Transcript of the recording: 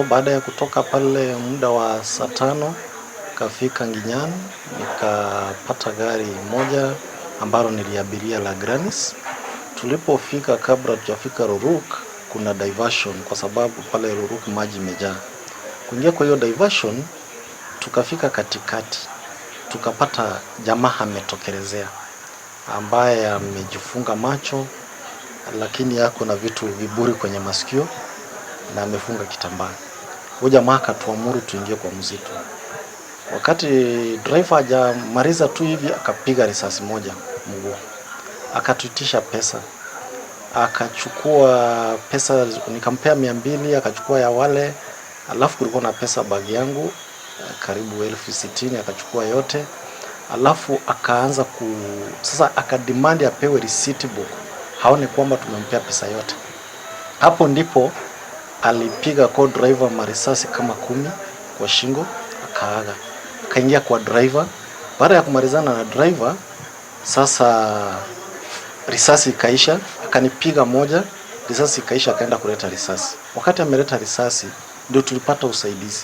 Baada ya kutoka pale muda wa saa 5, kafika Nginyan, nikapata gari moja ambalo niliabiria la Granis. Tulipofika, kabla tujafika Loruk, kuna diversion kwa sababu pale Loruk maji imejaa. Kuingia kwa hiyo diversion, tukafika katikati, tukapata jamaa ametokelezea ambaye amejifunga macho, lakini yako na vitu viburi kwenye masikio na amefunga kitambaa. Huyu jamaa akatuamuru tuingie kwa msitu. Wakati driver hajamaliza tu hivi, akapiga risasi moja mguu, akatuitisha pesa, akachukua pesa, nikampea 200, akachukua ya wale, alafu kulikuwa na pesa bagi yangu karibu 60,000, akachukua yote, alafu akaanza ku sasa akademand apewe receipt book, haone kwamba tumempea pesa yote. Hapo ndipo alipiga co driver marisasi kama 10 kwa shingo, akaaga, akaingia kwa driver. Baada ya kumalizana na driver, sasa risasi ikaisha, akanipiga moja, risasi ikaisha, akaenda kuleta risasi. Wakati ameleta risasi, ndio tulipata usaidizi.